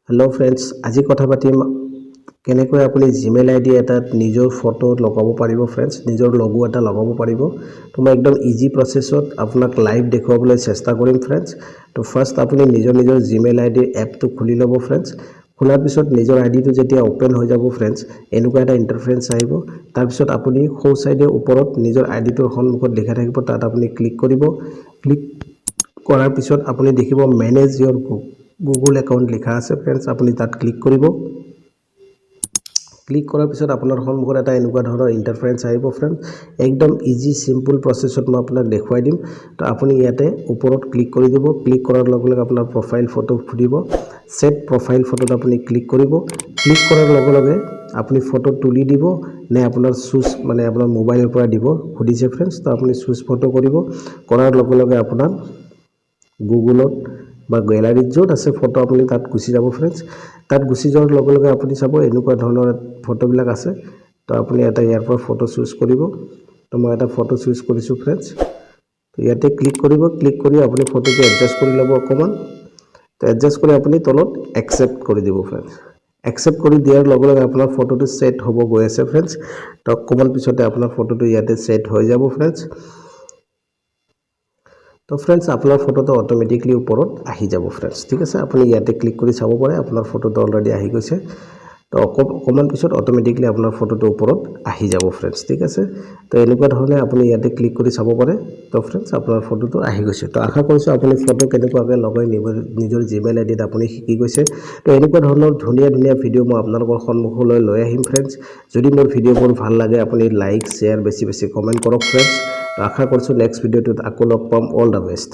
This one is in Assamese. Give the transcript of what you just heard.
হেল্ল' ফ্ৰেণ্ডছ, আজি কথা পাতিম কেনেকৈ আপুনি জিমেইল আই ডি এটাত নিজৰ ফটো লগাব পাৰিব। ফ্ৰেণ্ডছ, নিজৰ লগো এটা লগাব পাৰিব। তো মই একদম ইজি প্ৰচেছত আপোনাক লাইভ দেখুৱাবলৈ চেষ্টা কৰিম। ফ্ৰেণ্ডছ, তো ফাৰ্ষ্ট আপুনি নিজৰ নিজৰ জিমেইল আই ডিৰ এপটো খুলি ল'ব। ফ্ৰেণ্ডছ, খোলাৰ পিছত নিজৰ আই ডিটো যেতিয়া অ'পেন হৈ যাব, ফ্ৰেণ্ডছ, এনেকুৱা এটা ইণ্টাৰফেৰেঞ্চ আহিব। তাৰপিছত আপুনি সোঁ চাইডে ওপৰত নিজৰ আই ডিটোৰ সন্মুখত লিখা থাকিব, তাত আপুনি ক্লিক কৰিব। ক্লিক কৰাৰ পিছত আপুনি দেখিব "মেনেজ ইয়ৰ গুগল একাউণ্ট" লিখা আছে। ফ্ৰেণ্ডছ, আপুনি তাত ক্লিক কৰিব। ক্লিক কৰাৰ পিছত আপোনাৰ সন্মুখত এটা এনেকুৱা ধৰণৰ ইণ্টাৰফাৰেঞ্চ আহিব। ফ্ৰেণ্ড, একদম ইজি চিম্পুল প্ৰচেছত মই আপোনাক দেখুৱাই দিম। তো আপুনি ইয়াতে ওপৰত ক্লিক কৰি দিব। ক্লিক কৰাৰ লগে লগে আপোনাৰ প্ৰফাইল ফটো সুধিব। ছেট প্ৰফাইল ফটোত আপুনি ক্লিক কৰিব। ক্লিক কৰাৰ লগে লগে আপুনি ফটো তুলি দিব নে আপোনাৰ চুজ, মানে আপোনাৰ মোবাইলৰ পৰা দিব সুধিছে। ফ্ৰেণ্ডছ, তো আপুনি চুজ ফটো কৰিব। কৰাৰ লগে লগে আপোনাৰ গুগলত বা গেলাৰীত য'ত আছে ফটো, আপুনি তাত গুচি যাব। ফ্ৰেণ্ডছ, তাত গুচি যোৱাৰ লগে লগে আপুনি চাব এনেকুৱা ধৰণৰ ফটোবিলাক আছে। তো আপুনি এটা ইয়াৰ পৰা ফটো চুজ কৰিব। তো মই এটা ফটো চুজ কৰিছোঁ। ফ্ৰেণ্ডছ, তো ইয়াতে ক্লিক কৰিব। ক্লিক কৰি আপুনি ফটোটো এডজাষ্ট কৰি ল'ব অকণমান। তো এডজাষ্ট কৰি আপুনি তলত একচেপ্ট কৰি দিব। ফ্ৰেণ্ডছ, একচেপ্ট কৰি দিয়াৰ লগে লগে আপোনাৰ ফটোটো ছেট হ'ব গৈ আছে। ফ্ৰেণ্ডছ, তো অকণমান পিছতে আপোনাৰ ফটোটো ইয়াতে ছেট হৈ যাব। ফ্ৰেণ্ডছ, তো ফ্ৰেণ্ডছ, আপোনাৰ ফটোটো অট'মেটিকলি ওপৰত আহি যাব। ফ্ৰেণ্ডছ, ঠিক আছে, আপুনি ইয়াতে ক্লিক কৰি চাব পাৰে, আপোনাৰ ফটোটো অলৰেডি আহি গৈছে। তো অকণমান পিছত অট'মেটিকলি আপোনাৰ ফটোটো ওপৰত আহি যাব। ফ্ৰেণ্ডছ, ঠিক আছে, তো এনেকুৱা ধৰণে আপুনি ইয়াতে ক্লিক কৰি চাব পাৰে। তো ফ্ৰেণ্ডছ, আপোনাৰ ফটোটো আহি গৈছে। তো আশা কৰিছোঁ আপুনি ফটো কেনেকুৱাকৈ লগাই নিব নিজৰ জিমেইল আই ডিত আপুনি শিকি গৈছে। তো এনেকুৱা ধৰণৰ ধুনীয়া ধুনীয়া ভিডিঅ' মই আপোনালোকৰ সন্মুখলৈ লৈ আহিম। ফ্ৰেণ্ডছ, যদি মোৰ ভিডিঅ'বোৰ ভাল লাগে, আপুনি লাইক, শ্বেয়াৰ, বেছি বেছি কমেণ্ট কৰক। ফ্ৰেণ্ডছ, তো আশা কৰিছোঁ নেক্সট ভিডিঅ'টোত আকৌ লগ পাম। All the best.